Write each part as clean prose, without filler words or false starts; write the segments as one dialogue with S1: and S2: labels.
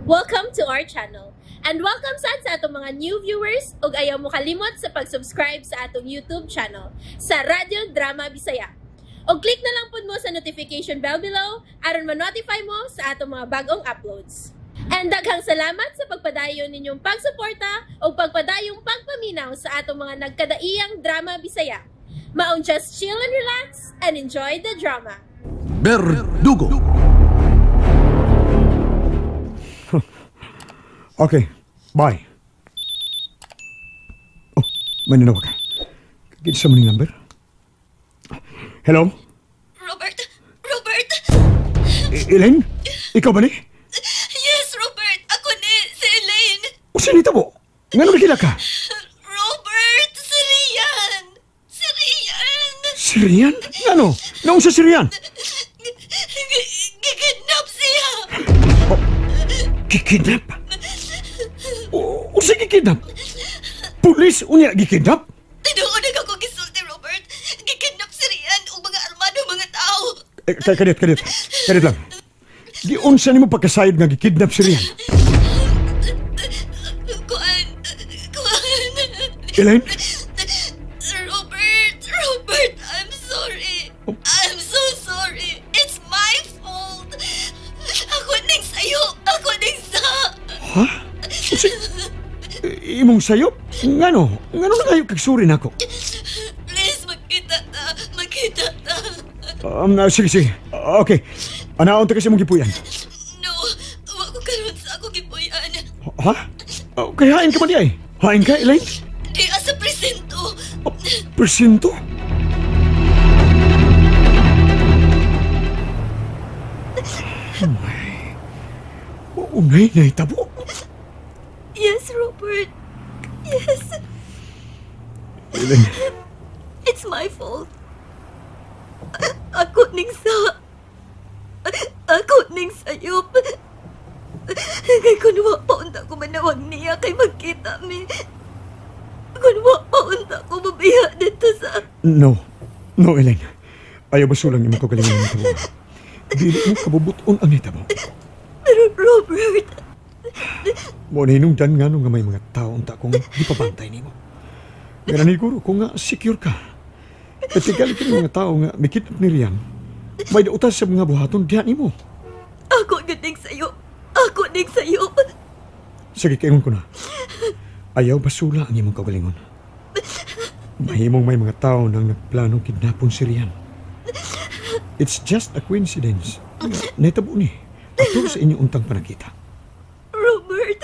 S1: Welcome to our channel. And welcome sad sa atong mga new viewers ug ayaw mo kalimot sa pag-subscribe sa atong YouTube channel sa Radyo Drama Bisaya. Og click na lang pud mo sa notification bell below aron ma-notify mo sa atong mga bagong uploads. And daghang salamat sa pagpadayon ninyong pagsuporta ug pagpadayong pagpaminaw sa atong mga nagkadaiyang drama Bisaya. Maong just chill and relax and enjoy the drama.
S2: Berdugo.
S3: Okay, bye. Oh, may nanawag ka. Kita sa maning number. Hello?
S4: Robert! Robert!
S3: Elaine? Ikaw ba ni?
S4: Yes, Robert! Ako ni, si Elaine!
S3: O sinita mo? Ngano nakila ka?
S4: Robert! Si Rian! Si Rian!
S3: Si Rian? Ngano? Naunsa si Rian?
S4: Gikidnap siya!
S3: Oh, gikidnap? O sa gikidnap? Pulis unya gikidnap?
S4: Tinuod na ako gisulti, Robert. Gikidnap si Rian og mga armado mga tao.
S3: Eh, kadit. Kadit lang. Giunsa nimo pagkasayod nga gikidnap si Rian?
S4: Kuan.
S3: Elaine?
S4: Robert, I'm sorry. I'm so sorry. It's my fault. Ako ning sayo. Ako ning sa.
S3: Ha? Imong sayo? Ngano? Ngano na kayo kagsuri nako?
S4: Please, magkita ta. Magkita ta.
S3: Sige. Okay. Anaon ta kasi mong gipuyan.
S4: No. Wa ko karon sa ako gipuyan.
S3: Ha? Kaya hain ka man di ay? Hain ka, Elaine?
S4: Di asa presinto.
S3: Oh, presinto? Oh my. Unay na itabo.
S4: Yes, Robert. Yes.
S3: Elaine.
S4: It's my fault. Ako ning sa... Ako ning sayop. Kay kunwa paunta ko manawag niya kay magkita mi. Kunwa paunta ko mabiya dito sa...
S3: No. No, Elaine. Ayaw basulang imong kagalingon ng tabo. Dili mo kabubuton ang nitabo.
S4: Pero Robert...
S3: Mo na hinungdan nga nung nga may mga tao unta kong gipabantay nimo. Nga naniguro ko nga secure ka. At tigali ka ng mga tao nga mikidnap ni Rian, may dautas sa mga buhaton diyan nimo.
S4: Ako ganing sayo. Ako ning sayo.
S3: Sige, kaingon ko na. Ayaw basula ang imong kagalingon. Mahimong may mga tao nang nagplanong kidnapon si Rian. It's just a coincidence. Naitabo ni. Atol sa inyong untang panagkita.
S4: Robert.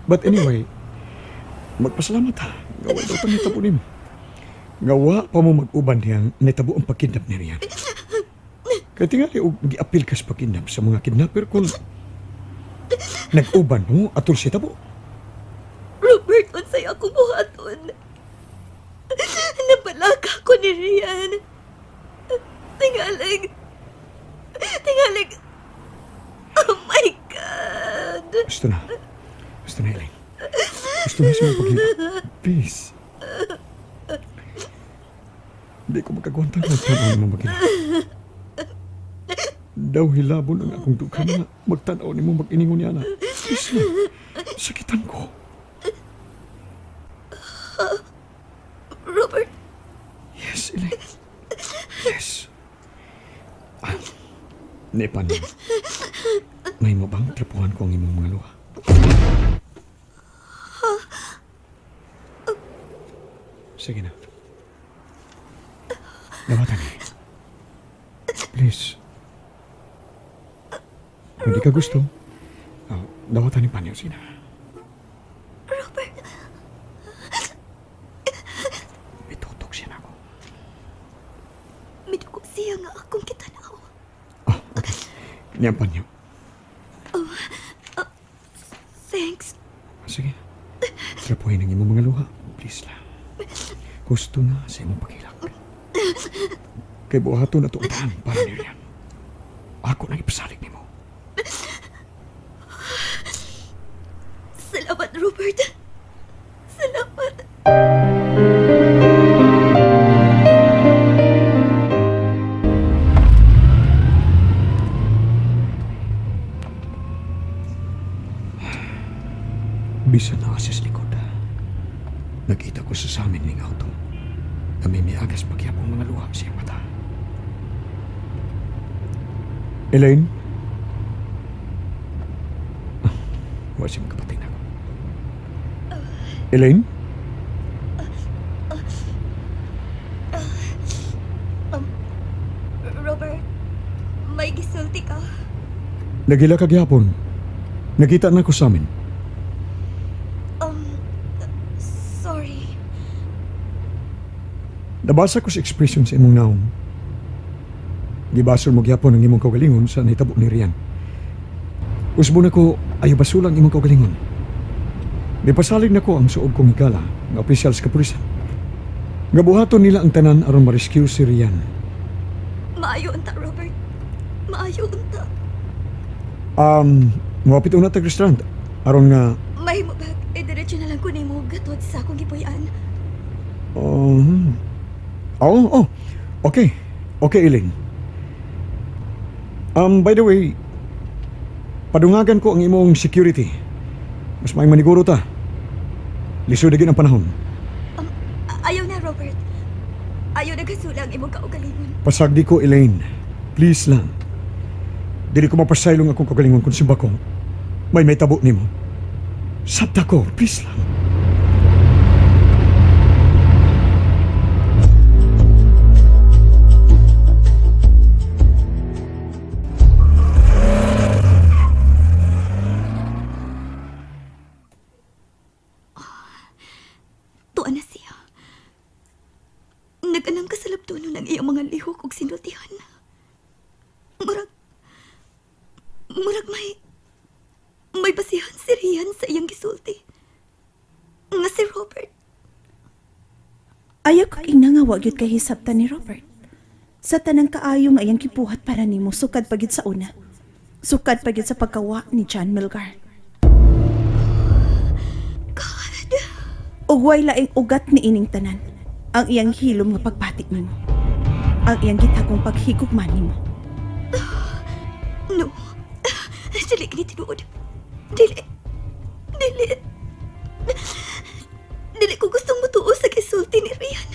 S3: But anyway, magpasalamat ha. Ngawa daw pang nitabo nimo. Ngawa pa mo mag-uban niyang nitabo ang pagkidnap ni Rian. Kaya tingali og giapil ka sa pagkidnap sa mga kidnapper kung nag-uban mo atol si tabo.
S4: Robert, unsay ako buhaton. Nabalaka ko ni Rian. Tingalig. Oh my God!
S3: Gusto na. Gusto na, Elaine. Gusto na siya mapaghila. Please. Hindi ko magkagwantang magtanaw ni mo maghila. Daw hilabon ang akong dughan na magtanaw ni mo mag-iningon niya na. Please na. Sakitan ko.
S4: Robert.
S3: Yes, Elaine. Yes. Ah, Nepan. May mo bang trapuhan ko ang imong mga luha? Sige na. Dawatan eh. Please. Kung di ka gusto, dawatan ni Panyo. Sige na.
S4: Robert.
S3: Itutok siya na ako.
S4: Midugo siya nga akong kita na ako.
S3: Oh, okay. Niyang Panyo.
S4: Oh, thanks.
S3: Sige. Trapuhin ang imong mga luha. Please lang. Gusto na sa imong pagkilak. Kay buhaton na tuong para ni Rian. Ako nang ipasalig nimo.
S4: Salamat, Robert. Salamat.
S3: Bisan na asis likod. Nakita ko sa samin ning auto. Namimiagas pagyapong mga luha siyang mata. Elaine? Wa siya magkapatay na ako. Elaine?
S4: Robert, may gisulti ka.
S3: Nagila ka gyapon. Nakita na ko sa amin.
S4: Sorry.
S3: Nabasa ko sa expression sa imong naong. Gibasol mo gyapon ang imong kaugalingon sa nahitabo ni Rian. Usbo na ko, ayaw basulang imong kaugalingon. Nipasalig na ko ang suob kong higala ng opisyal sa kapulisan. Nga buhaton nila ang tanan aron ma-rescue si Rian.
S4: Maayo unta, Robert. Maayo unta.
S3: Muapit una tag restaurant aron nga
S4: mahimo ba diretso na lang ko nimo gatod sa akong gipuy-an.
S3: Oh. Okay. Okay, Elaine. By the way, padungagan ko ang imong security. Mas maayong maniguro ta. Lisod na ang panahon.
S4: Ayaw na, Robert. Ayaw na gasula ang imong kaugalingon.
S3: Pasagdi ko, Elaine. Please lang. Dili ko mapasaylong akong kaugalingon kung simba ko may tabo nimo. Sabta ko, please lang.
S4: Tuwa na siya. Nag-anang kasalabtunon ang iyang mga lihok ug sinultihan. Murag may basihan si Rian sa iyang gisulti. Nga si Robert.
S5: Ayaw ko ina nga wa gyud kay hisabtan ni Robert. Sa tanang kaayo nga iyang gibuhat para nimo sukad pa gyud sa una. Sukad pa gyud sa pagkawa ni John Melgar.
S4: God.
S5: Ug way laing ugat ni ining tanan. Ang iyang hilom nga pagbatik nimo. Ang iyang gitagong paghigugma nimo.
S4: No. Dili kini tinuod. Dili. Dili. Dili ko gustong mutuo sa gisulti ni Rian.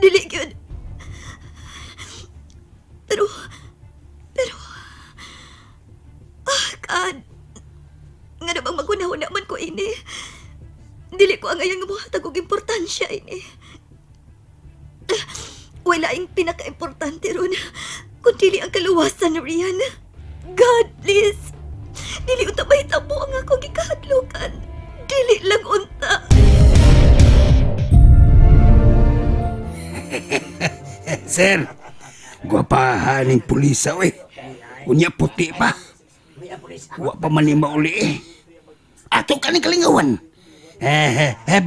S4: Dili gyud. Pero God. Nga na bang magunahon naman ko ini. Dili ko ang ayang muhatag og importansya ini. Wala ang pinaka-importante ron kung dili ang kaluwasan ni Rian. God, please. Dili unta mahitabo ang akong gikahadlukan. Dili lang unta.
S6: Sir, gwapahan ng pulisa, we. Unya puti pa. Wa pa man ni mauli eh. Ato ka ng kalingawan.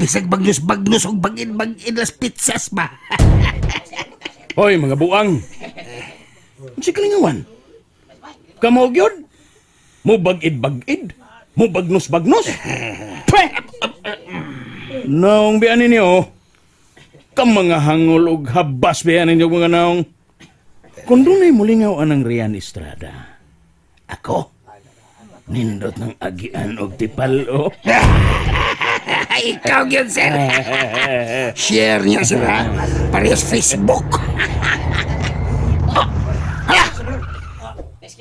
S6: Bisag bagnos-bagnos o bagin-bagin las pizzas ba?
S7: Hoy, mga buang. Si kalingawan. Kamo gyud? Mo bagid-bagid? Mo bagnos-bagnos? Pweh! Naong biyan ninyo, kam mga hangol og habas biyan ninyo mga naong. Kung dunay mulingaw anang Rian Estrada,
S6: ako,
S7: nindot ng agian og tipalo.
S6: Ikaw yun, sir. Share niya, sir, ha? Parehas Facebook. Oh, hala!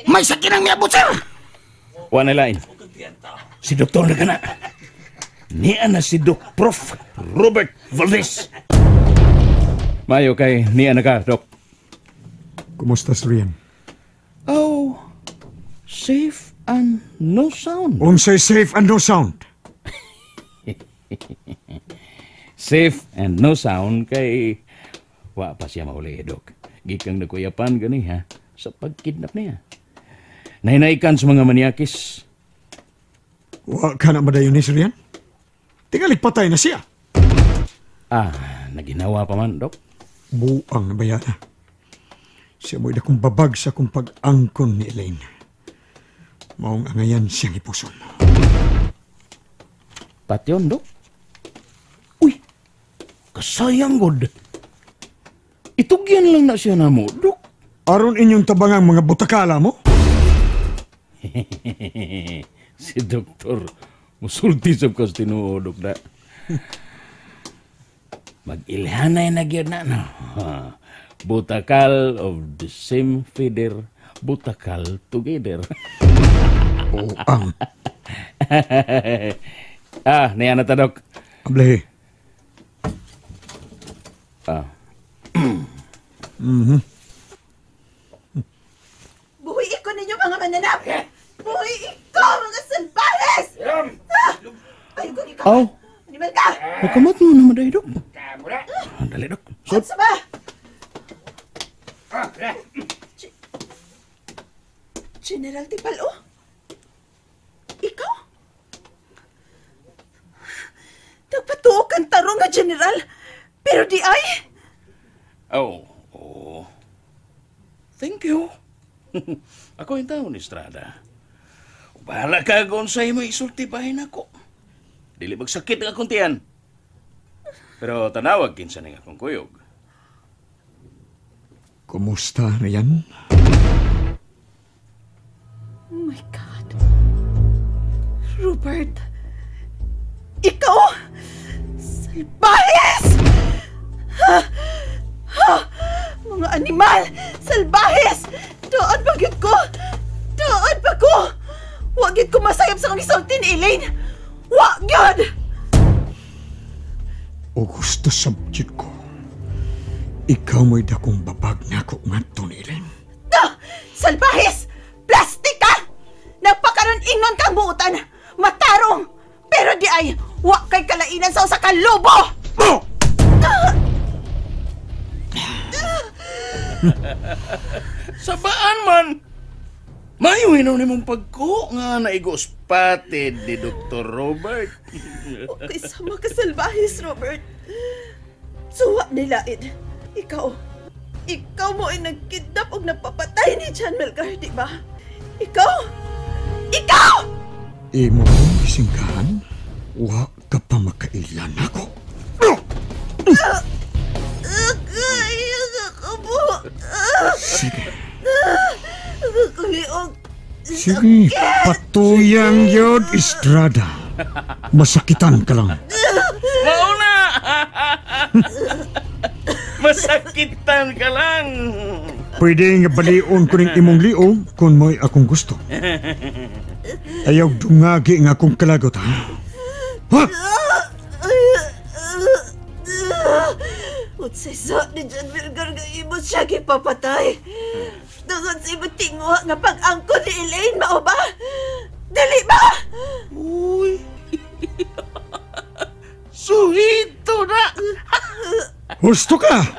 S6: May sakit ang miabot, sir!
S7: Wa na lain. Si doktor na kana. Niya na si Doc Prof. Robert Valdez. Mayo kay niya na ka, Doc.
S3: Kumusta si Rian?
S7: Oh, safe and no sound.
S3: Unsay safe and no sound?
S7: Safe and no sound kay wa pa siya mauli, Doc. Gikang nagkuyapan gani ha sa pagkidnap niya. Nahinaikan sa mga maniakis.
S3: Wa ka na madayon ni si Rian? Tingali patay na siya.
S7: Ah, naginawa pa man, Doc.
S3: Buang na bayana. Siya mo'y dakong babag sa akong pag-angkon ni Elaine. Maong angayan siyang ipuson.
S7: Patyon, Dok? Uy, kasayang god. Itugyan lang na siya na mo, Dok.
S3: Aron inyong tabangang mga butakala mo?
S7: Si Doktor, Musulti sab ko sa tinuod, Dok, na. Mag-ilhanay na gyud na, no? Butakal of the same feather, butakal together.
S3: Buang.
S7: Ah, niya na ta, Dok.
S3: Ablehe.
S7: Ah.
S3: Mm-hmm.
S5: Buhi ko ninyo mga mananap! Buhi iko mga salbahes! Ay, kung ikaw!
S7: Oh.
S5: Animal ka!
S7: Magkamot mo naman dahil, Dok. Dali, Dok.
S5: So, sa ba? General Tipalo? Ikaw? Nagpatuo kang tarong nga, General. Pero di ay...
S7: Oh, oh. Thank you. Ako yung taon, Estrada. Bahala ka kung sa'yo mo isulti bahin ako. Dili magsakit ang akong tiyan. Pero tanawag kinsa ning akong kuyog.
S3: Kumusta, Rian?
S5: Oh my God. Robert. Ikaw! Salbahes! Ha? Ha? Mga animal! Salbahes! Doon pa gyud ko! Doon pa ko! Wa gyud ko masayop sa kong isulti ni Elaine! Wa gyud!
S3: O gusto sabjit ko. Ikaw mo'y dakong babag nako ngadto ni Elaine.
S5: Ta! Salbahes! Plastik ka! Nagpakaroon ingnon kang buutan! Matarong! Pero di ay, wa kay kalainan sa usa ka lobo!
S3: Oh!
S7: Sabaan man! Mayo hinaw ni mong pagko nga naigos-spotted ni Dr. Robert.
S5: Okay, sama ka salbahis, Robert. Suwa nila, Ed. Ikaw mo ay nagkidnap o nagpapatay ni John Melgar, di ba? Ikaw! Ikaw!
S3: Imo mong isingkahan? Wa ka pa makailan ako. Sige. Sige, patuyang yod, Estrada. Masakitan ka lang.
S7: Mauna! Masakitan ka lang.
S3: Pwede nga balion ko ning imong liog kung mo'y akong gusto. Ayaw dungagi nga akong kalagot, ha? Ha?
S4: Unsay sa ni John Melgar nga imo siya gipapatay. Tungod sa imong tinguha nga pag-angkon ni Elaine, mao ba? Dili ba?
S7: Uy! Suhito na!
S3: Husto ka!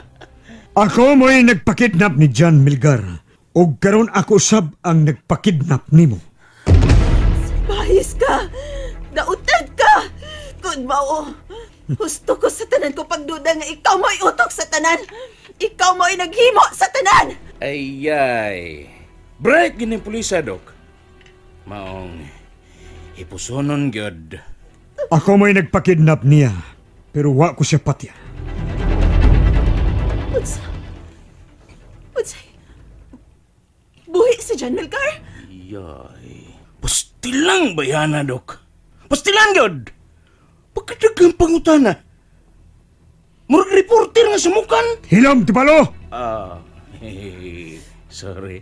S3: Ako mo'y nagpakidnap ni John Melgar. O karon ako sab ang nagpakidnap nimo.
S4: Bahis ka! Dautan ka! Kung mao, husto ko sa tanan ko pagduda nga ikaw mo'y utok sa tanan! Ikaw mo'y naghimo sa tanan!
S7: Ayay! Break gini pulisa, Dok. Maong hipusonon gyud.
S3: Ako mo'y nagpakidnap niya, pero wa ko siya patya.
S5: Unsa? Unsa? Buhi si John Melgar?
S7: Ayay! Pastilang bayana, Dok. Pastilang gyud! Pagkadagang pangutana. Murag reporter nga sumukan.
S3: Hilom, Tipalo!
S7: Ah, sorry,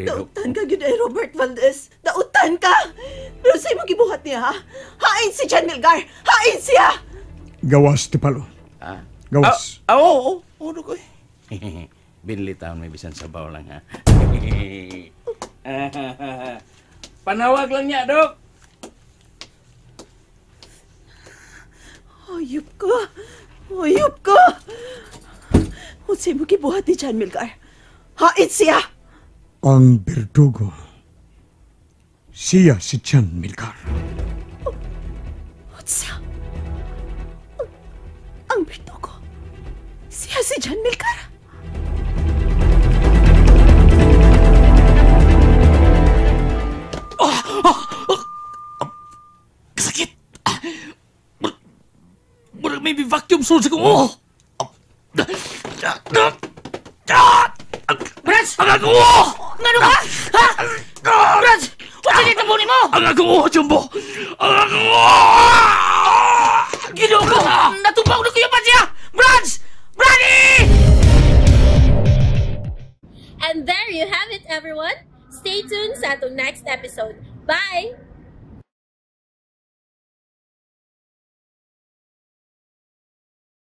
S7: Dok.
S5: Dautan ka gyud ay Robert Valdez. Dautan ka! Pero sa imong gibuhat niya, ha? Hain si John Melgar! Hain siya!
S3: Gawas, Tipalo.
S7: Ah?
S3: Gawas.
S7: Ah, oo, oo, Dok. Binli taon may bisan sabaw lang, ha? Panawag lang niya, Dok.
S5: Ayop ka! Ayop ka! Unsay mo gibuhat ni John Melgar? Hain siya!
S3: Ang berdugo. Siya si John Melgar.
S5: Unsa? Ang berdugo? Siya si John Melgar?
S6: Kasakit! Murag may vacuum sulod sa kong. Oh!
S8: Brad! Ngano ka? Ha? Brad! Unsa nitabo nimo?
S7: Ang akong uho, Jumbo! Ang akong uho!
S8: Ginoo ko! Natubaw na kuya pa siya! Brans! Brani!
S1: And there you have it, everyone. Stay tuned sa atong next episode. Bye!